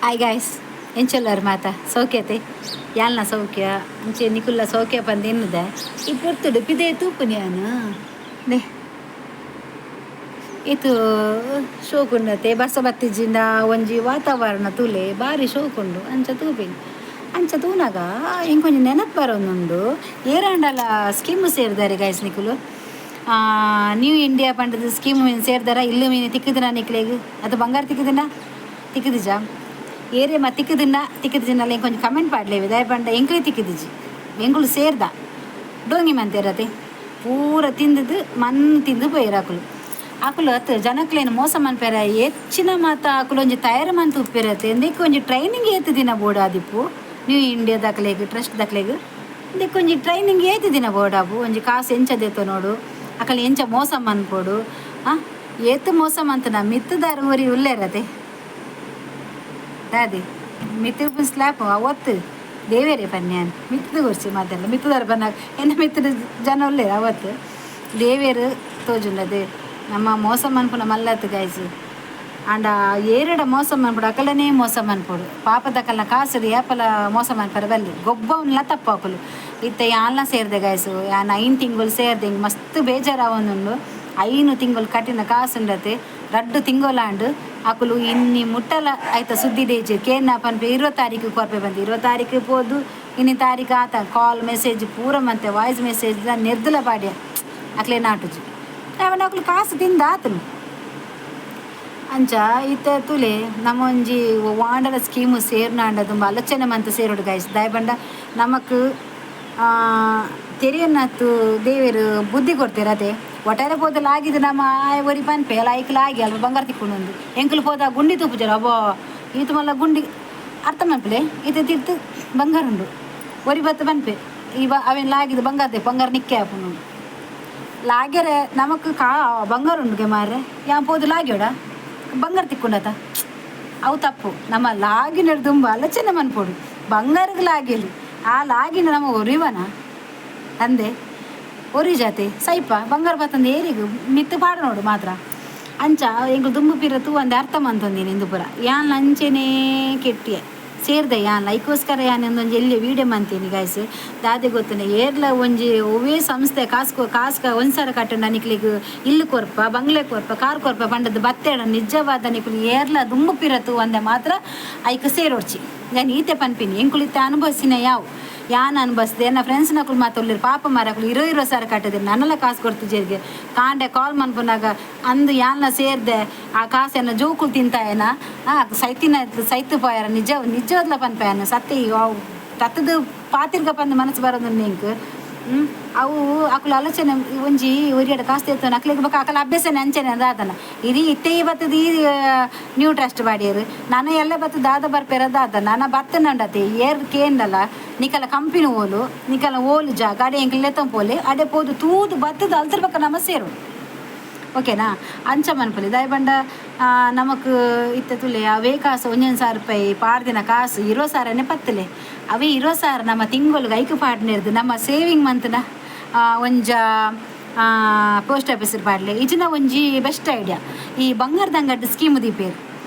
Hi guys, ಎಂಚೊಲ್ಲರ್ ಮಾತ? ಸೌಖ್ಯತೆ? ಯಾಲ್ನ ಸೌಖ್ಯ, ಅಂಚೆ ನಿಕುಲ್ಲ ಸೌಖ್ಯ ಪಂದ್ ಎನ್ನುದೆ. ಈ ಪೊರ್ತುಡು ಪಿದೆ ತೂಪುನಿ ಯಾನ್ ನೆ ಇತು ಶೋಕುಂಡತೆ. ಬರ್ಸ ಬತ್ತಿಜಿಂಡ ಒಂಜಿ ವಾತಾವರಣ ತೂಲೆ, ಬಾರಿ ಶೋಕುಂಡು. ಅಂಚ ತೂಪಿನಿ. ಅಂಚ ತೂನಗ ಎಂಕೊಂಜಿ ನೆನಪು ಬರೊಂದುಂಡು. ಏರಾಂಡಲ ಸ್ಕೀಮ್ ಸೇರ್ದಾರೆ ಗೈಸ್ ನಿಕುಲು? ನ್ಯೂ ಇಂಡಿಯಾ ಪಂಡದ ಸ್ಕೀಮ್ ಸೇರ್ದಾರ? ಇಲ್ಲು ಮೀನು ತಿಕ್ಕುದಿನ ನಿಕ್ಲೆಗ್? ಅದು ಬಂಗಾರ ತಿಕ್ಕುದಿನ? ತಿಕ್ಕುದಿಜ? ಏರೇ ಮ ತಿಕ್ಕುದಿನ, ತಿಕ್ಕುದಿನ ಎಂಕೊಂಜಿ ಕಮೆಂಟ್ ಪಾಡ್ಲೇವಿ. ದಾಯೆ ಪಂಡ ಎಂಕ್ಲೆ ತಿಕ್ಕುದಿಜಿ. ಎಂಕುಲು ಸೇರ್ದ, ಡೋಂಗಿ ಮಂತೇರತೆ, ಪೂರ ತಿಂದದು ಮಣ್ಣು ತಿಂದು ಪೋಯೆರ್ ಅಕುಲು. ಅಕುಲು ಅತ್ ಜನಕ್ಲೇನ ಮೋಸ ಮನ್ಪೆರ ಹೆಚ್ಚಿನ ಮಾತ ಅಕುಲು ಒಂಜಿ ತಯಾರು ಮಂತ್ ಉಪ್ಪೆರತೆ. ಇಂದೆಕ್ ಒಂಜಿ ಟ್ರೈನಿಂಗ್ ಏತ್ ದಿನ ಬೋಡಾದಿಪ್ಪು ನ್ಯೂ ಇಂಡಿಯಾ ದಕ್ಲೆಗ್, ಟ್ರಸ್ಟ್ ದಕ್ಲೆಗ್? ಇಂದೆಕ್ ಒಂಜಿ ಟ್ರೈನಿಂಗ್ ಏತ್ ದಿನ ಬೋಡಾಪು? ಒಂಜಿ ಕಾಸು ಎಂಚ ದೆತ್ತೊನೊಡು, ಅಕಲ್ ಎಂಚ ಮೋಸ ಮನ್ಪೊಡು? ಆ ಏತ್ ಮೋಸ ಮಂತುನ ಮಿತ್ತುದಾರ್ ಒರಿ ಉಲ್ಲೆರತೆ. ದಾದಿ ಮಿತ್ತು ಸ್ಲಾಪ್ ಅವತ್ತು ದೇವೇರೆ ಪನ್ಯಾನ್ ಮಿತ್ತದ ಕೊರ್ಚಿ ಮಾತೆಲ್ಲ ಮಿತ್ತದಾರ ಪನ್ನಾಗ ಎನ್ನ ಮಿತ್ತದ ಜನ ಉಲ್ಲೆರ್. ಅವತ್ತು ದೇವೇರು ತೋಜುಂಡದೆ. ನಮ್ಮ ಮೋಸ ಮನ್ಪುನ ಮಲ್ಲತ್ತು ಗಾಯ್ಸ್. ಆಂಡ ಏರಡ ಮೋಸ ಮನ್ಪುಡು, ಅಕಲನೇ ಮೋಸ ಮನ್ಪೊಡು. ಪಾಪದಕಲ್ನ ಕಾಸುಡು ಏಪಲ ಮೋಸ ಮನ್ಪರ ಬಲ್ಲಿ, ಗೊಬ್ಬವನ್ಲ ತಪ್ಪು ಅಕುಲು. ಇತ್ತೆ ಯಾನ್ಲ ಸೇರ್ದೆ ಗಾಯ್ಸು. ಯಾನ್ 5 ತಿಂಗಳು ಸೇರ್ದೆ. ಇಂಕ್ ಮಸ್ತ್ ಬೇಜಾರಾವೊಂದುಂಡು. 5 ತಿಂಗಳು ಕಟ್ಟಿನ ಕಾಸುಂಡತೆ, 2 ತಿಂಗೊಲಾಂಡ್, ಅಕುಲು ಇನ್ನಿ ಮುಟ್ಟಲ ಐತ ಸುದ್ದಿ ಡೇಜ್ ಕೇನ್ನ ಪನ್ಪೆ. 20 ತಾರೀಕು ಕೊರ್ಪೆ ಬಂದು 20 ತಾರೀಕು ಪೋದು ಇನ್ನಿ ತಾರೀಕು ಆತ. ಕಾಲ್, ಮೆಸೇಜ್ ಪೂರ ಮಂತೆ, ವಾಯ್ಸ್ ಮೆಸೇಜ್ ನೆರ್ದಲ ಪಾಡ್ಯ, ಅಕ್ಲೆ ನಾಟುಜಿ. ಅವನ ಅಕುಲು ಕಾಸು ತಿಂದ ಆತನು. ಅಂಚ ಇತ್ತೆ ತೂಲೆ, ನಮ್ಮ ಒಂಜಿ ವಾಂಡಲ ಸ್ಕೀಮು ಸೇರ್ನಾಂಡ ತುಂಬ ಆಲೋಚನೆ ಮಂತ್ ಸೇರೋಡು ಗಾಯ್ಸ್. ದಾಯೆ ಪಂಡ ನಮಕ್ ತೆರಿಯನ್ನತ್ತು ದೇವೆರು ಬುದ್ಧಿ ಕೊಡ್ತೀರ ಅದೇ. ಒಟ್ಟಾರೆ ಪೋದಲ ಆಗಿದ್ದು ನಮ್ಮ ಒರಿ ಪನ್ಪೆ ಅಲ್ಲ, ಐಕ್ಲ ಆಗಿ ಅಲ್ಪ ಬಂಗಾರ ತಿಕ್ಕೊಂಡು ಎಂಕುಲು ಪೋದ ಗುಂಡಿ ತೂಪುಜರ. ಅಬ್ಬೋ, ಈತು ಮಲ್ಲ ಗುಂಡಿ, ಅರ್ಥ ಮನ್ಪಲೆ. ಈತ ತಿರ್ತು ಬಂಗಾರ ಉಂಡು. ಒರಿ ಬತ್ತು ಪನ್ಪೆ, ಈ ಬ ಅವೇನು ಲಾಗಿದ್ದು ಬಂಗಾರ, ಬಂಗಾರ ನಿಕ್ಕೆ ಆಪುಂಡು. ಲಾಗ್ಯರೆ ನಮಕ್ ಕಾ ಬಂಗಾರ ಉಂಡುಗೆ ಮಾರ್ರೆ. ಯಾನ್ ಪೋದು ಲಾಗ್ಯೋಡ, ಬಂಗಾರ ತಿಕ್ಕೊಂಡತ. ಅವು ತಪ್ಪು. ನಮ್ಮ ಲಾಗಿನ ತುಂಬ ಆಲೋಚನೆ ಮನ್ಪೊಡು. ಬಂಗಾರಗ್ ಲಾಗಿಲಿ, ಆ ಲಾಗಿನ ನಮ್ಮ ಒರಿವನ ಅಂದೆ ಒರಿ ಜಾತೆ ಸೈಪ ಬಂಗಾರ ಬತ್ತಂದು ಏರಿಗು ಮಿತ್ತು ಪಾಡ ನೋಡು ಮಾತ್ರ. ಅಂಚ ಎಂಕುಲು ದುಂಬು ಪಿರ ತೂ ಅಂದೆ ಅರ್ಥ ಮಂತೊಂದಿನಿ. ಇಂದು ಪೂರ ಯಾನ್ ಅಂಚೆನೇ ಕೆಟ್ಟಿಯೆ ಸೇರ್ದೆ ಯಾನ್. ಐಕೋಸ್ಕರ ಯಾನ್ ಒಂದೊಂಜಿ ಎಲ್ಲಿ ವೀಡಿಯೋ ಮಂತೀನಿ ಗಾಯ್ಸ್. ದಾದೆ ಗೊತ್ತುಂಡೆ, ಏರ್ಲ ಒಂಜಿ ಒವ್ವೇ ಸಂಸ್ಥೆ ಕಾಸ್ಕೊ ಕಾಸ್ಕ ಒಂದ್ಸರ ಕಟ್ಟಂಡ ನಿಕ್ಲೆಗ್ ಇಲ್ಲು ಕೊರ್ಪ, ಬಂಗ್ಲೆ ಕೊರ್ಪ, ಕಾರ್ ಕೊರ್ಪ ಪಂಡದ್ದು ಬತ್ತೇಡ. ನಿಜವಾದ ನಿಕುಲು ಏರ್ಲ ದುಂಬು ಪಿರ ತೂವಂದೆ ಮಾತ್ರ ಐಕ್ ಸೇರೋಡ್ಚಿ. ಯಾನ್ ಈತೆ ಪನ್ಪಿನಿ. ಎಂಕುಲು ಇತ್ತೆ ಅನುಭವಿಸಿನ ಯಾವು. ಯಾನ್ ಅನುಭವಿಸ್ದೆ, ಎನ್ನ ಫ್ರೆಂಡ್ಸ್ ನಕುಲು ಮಾತ ಪಾಪ ಮಾರಕುಲು ಇರೋ ಇರೋ ಸಾರ ಕಟ್ಟದಿರು. ನನ್ನಲ್ಲ ಕಾಸು ಕೊಡ್ತಿಜೆರ್ಗೆ. ಕಾಂಡೆ ಕಾಲ್ ಮನ್ಪುನಾಗ ಅಂದು ಯಾನ್ನ ಸೇರ್ದೆ, ಆ ಕಾಸೆನ ಜೋಕುಲು ತಿಂತಾಯನ ಸೈತಿನ ಸೈತು ಪೋಯಾರ. ನಿಜ ನಿಜವಾದ್ಲ ಪನ್ಪಾಯನ ಸತ್ಯ ತತ್ತದು ಪಾತಿರ್ಗ ಪಂದ್ ಮನಸ್ಸು ಬರೋದು ನಿಂಕ್. ಅವು ಅಕುಲು ಆಲೋಚನೆ ಒಂಜಿ ಒರಿಯಡ ಕಾಸು ತೆತ್ತನ ಅಕ್ಲೆಗ್ ಬೊಕ ಅಕಲ ಅಭ್ಯಾಸನೆ ಅಂಚನೆ ದಾದನ. ಇದು ಇತ್ತೆ ಬತ್ತದ ಈ ನ್ಯೂ ಟ್ರಸ್ಟ್ ಬಾಡಿಯರು ನಾನು ಎಲ್ಲ ಬತ್ತು ದಾದ ಬರ್ಪೆರ ದಾದ ನನ್ನ ಬತ್ತನಂಡತೆ. ಏರ್ ಕೇಂಡಲ ನಿಕಲ ಕಂಪಿನ ಓಲು, ನಿಕಲ ಓಲು ಜಾಗ ಅಡೆ ಎಂಕಲ್ ಲೆತ್ತಂಪೋಲೆ. ಅಡೆ ಪೋದು ತೂದು ಬತ್ತದ ಅಲ್ತರ ಬಕ್ಕ ನಮ ಸೇರು, ಓಕೆನಾ? ಅಂಚ ಮನ್ಪುಲಿ. ದಾಯೆ ಪಂಡ ನಮಕ್ ಇತ್ತೆ ತುಲೆ, ಅವೇ ಕಾಸು ಒಂಜೊಂದು ಸಾವಿರ ರೂಪಾಯಿ ಪಾಡ್ದಿನ ಕಾಸು 20 ಸಾವಿರನೇ ಪತ್ತಲೆ. ಅವೇ 20 ಸಾವಿರ ನಮ್ಮ ತಿಂಗೊಳಿಗೆ ಐಕ್ ಪಾಡ್ನೆರ್ದು ನಮ್ಮ ಸೇವಿಂಗ್ ಮಂತ್ನ ಒಂಜ ಪೋಸ್ಟ್ ಆಫೀಸ್ ಪಾಡ್ಲೆ. ಇಜಿನ ಒಂಜಿ ಬೆಸ್ಟ್ ಐಡಿಯಾ, ಈ ಬಂಗಾರದ ಅಂಗಡಿ ಸ್ಕೀಮ್ ದೀಪೇರು,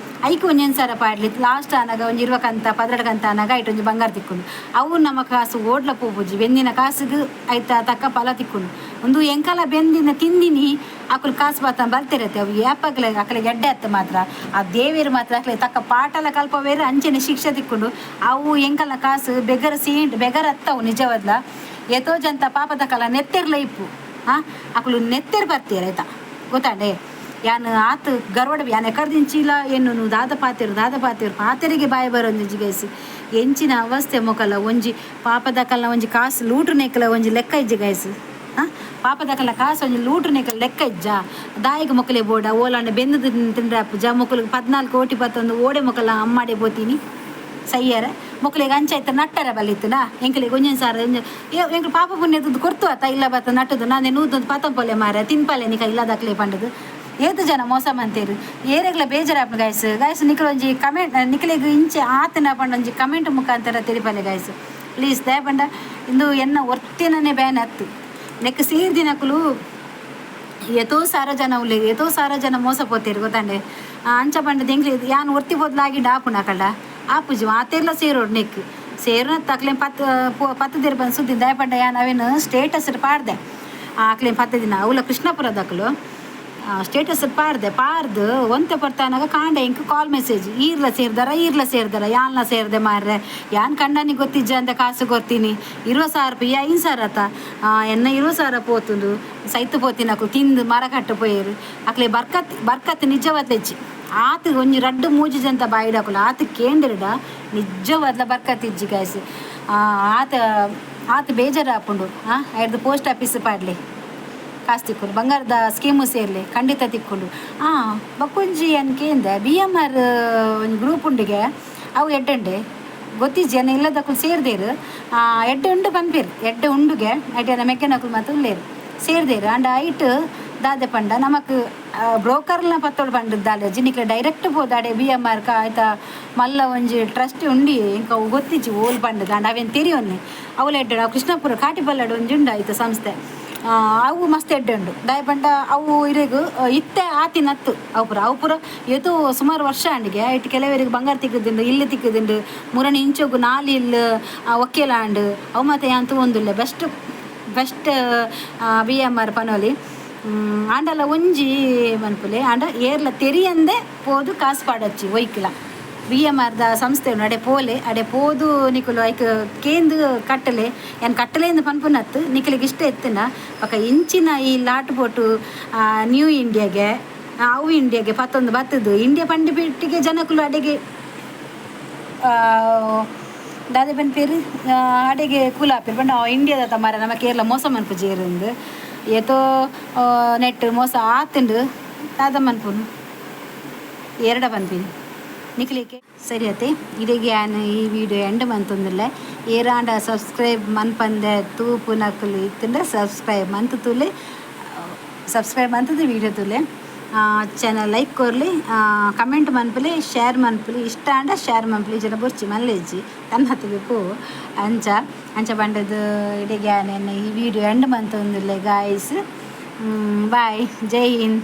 ಐಕ್ ಒಂಜೊಂದು ಸಾರ ಪಾಡ್ಲಿ. ಲಾಸ್ಟ್ ಆನಾಗ ಒಂಜಿ 20 ಕಂತ, 12 ಕಂತ ಆನಾಗ ಐಟ್ ಒಂಜಿ ಬಂಗಾರ ತಿಕ್ಕುಂಡು. ಅವು ನಮ್ಮ ಕಾಸು ಓಡ್ಲ ಪೋಪುಜಿ. ಬೆಂದಿನ ಕಾಸುಗು ಐತ ತಕ್ಕ ಫಲ ತಿಕ್ಕುಂಡು. ಒಂದು ಎಂಕಲ ಬೆಂದಿನ ತಿಂದಿನಿ ಅಕುಲು ಕಾಸು ಬಾತ ಬಲ್ತಿರತ್ತೆ. ಅವು ಏಪಗ್ಲ ಅಕಲಿಗೆ ಎಡ್ಡೆ ಅತ್ತ ಮಾತ್ರ. ಆ ದೇವೇರು ಮಾತ್ರ ಅಕ್ಲೆ ತಕ್ಕ ಪಾಠಲ ಕಲ್ಪವೇರು, ಅಂಚನೆ ಶಿಕ್ಷೆ ತಿಕ್ಕೊಂಡು. ಅವು ಎಂಕಲ್ನ ಕಾಸು ಬೆಗರ ಸೀಂಟ್ ಬೆಗರ ಅತ್ತವು. ನಿಜವದ್ಲ ಏತೋ ಜಂತ ಪಾಪದ ಕಲ ನೆತ್ತೆರ್ಲ ಇಪ್ಪು. ಹಾಂ, ಅಕುಲು ನೆತ್ತೆರ್ ಬರ್ತೀರ ಆಯ್ತಾ, ಗೊತ್ತಾಂಡೆ? ಯಾನ್ ಆತ್ ಗರ್ವಡ ಯಾನ್ ಎಕರ್ದಿಂಚಿಲ ಏನು ದಾದ ಪಾತೆರು, ದಾದ ಪಾತೆರು, ಪಾತೆರಿಗೆ ಬಾಯಿ ಬರೋಂದು ಗೈಸ್. ಎಂಚಿನ ಅವಸ್ಥೆ ಮೊಕಲ. ಒಂಜಿ ಪಾಪದ ಕಲ್ನ ಒಂಜಿ ಕಾಸು ಲೂಟು ನೆಕ್ಕಲ ಒಂಜಿ ಲೆಕ್ಕ ಇಜ್ಜಿ ಗೈಸ್. ಹಾಂ, ಪಾಪದ ಕಲ್ಲ ಕಾಸು ಒಂಜಿ ಲೂಟು ನೆಕ್ಕಲ ಲೆಕ್ಕ ಇಜ್ಜ. ದಾಯಿಗೆ ಮೊಕ್ಕಲೆ ಬೋಡ ಓಲಾಂಡ ಬೆಂದು ತಿಂದ್ರೆ ಜ ಮೊಕ್ಕಲಿಗೆ 14 ಕೋಟಿ ಪತ್ತೊಂದು ಓಡೆ ಮೊಕ್ಕಲ ಅಮ್ಮಾಡೆ ಪೋತೀನಿ ಸಯ್ಯರ. ಮೊಕ್ಕಲಿಗೆ ಅಂಚ ನಟ್ಟರ ಬಲ್ಲಿತ್ತುನಾ? ಎಂಕಲಿಗೆ ಒಂಜೊಂದು ಸಾರ ಎಂಕಲು ಪಾಪ ಪುಣ್ಯದ್ದು ಕೊರ್ತು ಆತ ಇಲ್ಲ ಬತ್ತ ನಟ್ಟದು. ನಾನೇ ನೂದೊಂದು ಪತಂಪೊಲೆ ಮಾರ ತಿನ್ಪಲೆ ನಿಕ ಇಲ್ಲದಾಕ್ಲೆ ಪಂಡದು. ಏತು ಜನ ಮೋಸ ಮಂತೇರು. ಏರೆಗ್ಲ ಬೇಜಾರಾಪುಂಡು ಗಾಯ್ಸ್. ಗಾಯ್ಸ್, ನಿಕಲ್ ಒಂಜಿ ಕಮೆಂಟ್, ನಿಕಲೆಗ್ ಇಂಚೆ ಆತನ ಪಂಡ ಒಂಜಿ ಕಮೆಂಟ್ ಮುಖಾಂತರ ತೆರಿಪಲೆ ಗಾಯ್ಸ್, ಪ್ಲೀಸ್. ದಯ ಪಂಡ ಇಂದು ಎನ್ನ ಒರ್ತಿನನೆ ಬ್ಯಾನ್ ಅತ್ತು. ನೆಕ್ ಸೇರ್ದಿನಕುಲು ಏತೋ ಸಾರ ಜನ ಉಲ್ಲೆರ್, ಏತೋ ಸಾರ ಜನ ಮೋಸ ಪೋತೇರು, ಗೊತ್ತಾಂಡೆ? ಅಂಚ ಪಂಡ ಎಂಕ್ಲೆ ಯಾನ್ ಒರ್ತಿ ಪೋದ್ಲಾಗಿ ಡಾಪುಂಡು ಅಕಲ್ಡ. ಆಪುಜಿ. ಮಾತೆರ್ಲ ಸೇರೋಡು ನೆಕ್ ಸೇರುನ ತಕ್ಲೆ ಪತ್ ಪತ್ತು ದೇರ್ ಬಂದು ಸುದ್ದಿ. ದಾಯ ಪಂಡ ಯಾನ್ ಅವೇನು ಸ್ಟೇಟಸ್ ಪಾಡ್ದೆ. ಅಕ್ಲೇನ್ ಪತ್ತು ದಿನ ಅವುಲ ಕೃಷ್ಣಪುರದಕುಲು. ಸ್ಟೇಟಸ್ ಪಾಡ್ದೆ. ಪಾರ್ದು ಒಂತೆ ಪೊರ್ತಾನಾಗ ಕಾಂಡೆ ಇಂಕ್ ಕಾಲ್ ಮೆಸೇಜ್, ಈರ್ಲ ಸೇರ್ದಾರ, ಈರ್ಲ ಸೇರ್ದಾರ? ಯಾನ್ಲ ಸೇರ್ದೆ ಮಾರ್ರೆ. ಯಾನ್ ಕಂಡನಿ ಗೊತ್ತಿಜ್ಜ ಅಂದ ಕಾಸು ಕೊರ್ತೀನಿ. 20,000 ರೂಪಾಯಿ, 5,000 ಆತ ಎನ್ನ 20,000 ಪೋತುಂಡು. ಸೈತು ಪೋತಿನಕುಲು ತಿಂದು ಮರ ಕಟ್ಟು ಪೋಯೆರು. ಅಕ್ಲೆ ಬರ್ಕತ್ ಬರ್ಕತ್ ನಿಜವಾದ್ಲೆಜ್ಜಿ. ಆತ್ ಒಂಜಿ ರಡ್ಡು ಮೂಜಿ ಜಂತ ಬಾಯಿಡಕುಲು ಆತ್ ಕೇಂದ್ರಡ ನಿಜವಾದ್ಲ ಬರ್ಕತ್ ಇಜ್ಜಿ ಗಾಯ್ಸ್. ಆತ ಆತ್ ಬೇಜಾರಾಪುಂಡು. ಐಡ್ದು ಪೋಸ್ಟ್ ಆಫೀಸ್ ಪಾಡ್ಲೆ, ಕಾಸು ತಿಕ್ಕುಂಡು. ಬಂಗಾರದ ಸ್ಕೀಮು ಸೇರ್ಲಿ, ಖಂಡಿತ ತಿಕ್ಕುಂಡು. ಬೊಕ್ಕೊಂಜಿ ಅನ್ಕೇಂದ ಬಿಎಮ್ಆರ್ ಒಂಜಿ ಗ್ರೂಪ್ ಉಂಡಿಗೆ, ಅವು ಎಡ್ಡೆ ಗೊತ್ತಿಜ್ಜಿ. ಅನ್ನ ಇಲ್ಲದಕ್ಕೂ ಸೇರ್ದೇರು, ಎಡ್ಡೆ ಉಂಡು ಪನ್ಪೇರು. ಎಡ್ಡೆ ಉಂಡುಗೆ. ಐಟ್ ಮೆಕ್ಕೆನಕುಲು ಮಾತ ಉಲ್ಲೇರು, ಸೇರ್ದೇರು. ಅಂಡ ಐಟ್ ದಾದೆ ಪಂಡ ನಮಕ್ ಬ್ರೋಕರ್ನ ಪತ್ತೊಡು ಪಂಡ ದಾಲೆ ನಿಕ್ಲೆ ಡೈರೆಕ್ಟ್ ಪೋದಾಡೆ ಬಿಎಮ್ಆರ್ ಕಾ ಆಯ್ತಾ. ಮಲ್ಲ ಒಂಜಿ ಟ್ರಸ್ಟ್ ಉಂಡಿ. ಎಂಕ ಅವು ಗೊತ್ತಿಜ್ಜಿ ಓಲ್ ಪಂಡದ. ಅಂಡ ಅವೇನು ತೆರಿಯೊನ್ನೆ ಅವುಲ ಎಡ್ಡೆ. ಅವು ಕೃಷ್ಣಪುರ ಕಾಟಿಪಲ್ಲಡ್ ಒಂಜಿ ಉಂಡು ಆಯ್ತು ಸಂಸ್ಥೆ. ಅವು ಮಸ್ತ್ ಎಡ್ಡೆ ಉಂಡು. ದಾಯ ಪಂಡ ಅವು ಇರೆಗ್ ಇತ್ತೆ ಆತಿನತ್ತು. ಅವು ಪೂರ ಅವು ಪೂರ ಏತೋ ಸುಮಾರು ವರ್ಷ ಆಂಡಿಗೆ. ಐಟ್ ಕೆಲವರಿಗೆ ಬಂಗಾರ ತಿಕ್ಕುದಿಂಡು, ಇಲ್ಲು ತಿಕ್ಕುದಿಂಡು. ಮುರಣಿ ಇಂಚೊಗು ನಾಲ್ ಇಲ್ಲು ಒಕ್ಕೆಲ ಆಂಡ್. ಅವು ಮಾತ ಯಾನ್ ತೂವೊಂದುಲ್ಲೆ. Best best ಬಿಎಮ್ಆರ್ ಪನೋಲಿ. ಆಂಡಲ ಒಂಜಿ ಮನ್ಪುಲೆ ಆಂಡ ಏರ್ಲ ತೆರಿಯಂದೆ ಪೋದು ಕಾಸು ಪಾಡಚ್ಚಿ. ಒಯ್ಕಿಲ ಬಿಎಮ್ಆರ್ದ ಸಂಸ್ಥೆ ಉಂಡು, ಅಡೆ ಪೋಲೆ. ಅಡೆ ಪೋದು ನಿಕುಲು ಐಕ್ ಕೇಂದು ಕಟ್ಟಲೆ. ಯಾನ್ ಕಟ್ಟಲೆ ಪನ್ಪುನತ್ತು. ನಿಕುಲಿಗೆ ಇಷ್ಟ ಎತ್ತಿನ ಬೊಕ ಇಂಚಿನ ಈ ಲಾಟ್ ಪೋಟು ನ್ಯೂ ಇಂಡಿಯಾಗೆ ಅವು ಇಂಡಿಯಾಗೆ ಪತ್ತೊಂದು ಬತ್ತದು. ಇಂಡಿಯಾ ಪಂಡಿ ಪೆಟ್ಟಿಗೆ ಜನಕುಲು ಅಡೆಗೆ ದಾದೆ ಪನ್ಪೇರು, ಅಡೆಗೆ ಕೂಲಾಪೇರು ಪಂಡ ಇಂಡಿಯಾದ ತಮಾರ ನಮ್ಮ ಕೇರಳ ಮೋಸ ಮನ್ಪು ಜೇರಿಂದು. ಏತೋ ನೆಟ್ ಮೋಸ ಆತುಂಡು. ದಾದ ಮನ್ಪುನು, ಎರಡ ಪನ್ಪಿನಿ ನಿಕ್ಲಿಕ್ಕೆ ಸರಿ ಅತ್ತೆ. ಇಡೆಗೆ ಯಾನ್ ಈ ವಿಡಿಯೋ ಎಂಡ್ ಮಂತೊಂದುಲ್ಲೆ. ಏರಾಂಡ ಸಬ್ಸ್ಕ್ರೈಬ್ ಮನ್ಪಂದೆ ತೂಪು ನಕುಲು ಇತ್ತುಂಡ ಸಬ್ಸ್ಕ್ರೈಬ್ ಮಂತ್ ತೂಲೆ. ಸಬ್ಸ್ಕ್ರೈಬ್ ಮಂತದ ವಿಡಿಯೋ ತೂಲೆ. ಚಾನಲ್ ಲೈಕ್ ಕೊರ್ಲಿ, ಕಮೆಂಟ್ ಮನ್ಪುಲೆ, ಶೇರ್ ಮನ್ಪುಲೆ. ಇಷ್ಟ ಆಂಡ ಶೇರ್ ಮನ್ಪುಲೆ, ಜನ ಬೊರ್ಚಿ ಮಲ್ಲೆಜ್ಜಿ ತನ್ನ ಪೋ. ಅಂಚ ಅಂಚ ಪಂಡದು ಇಡೆಗೆ ಯಾನ್ ಈ ವಿಡಿಯೋ ಎಂಡ್ ಮಂತೊಂದುಲ್ಲೆ ಗಾಯ್ಸ್. ಬಾಯ್, ಜೈ ಹಿಂದ್.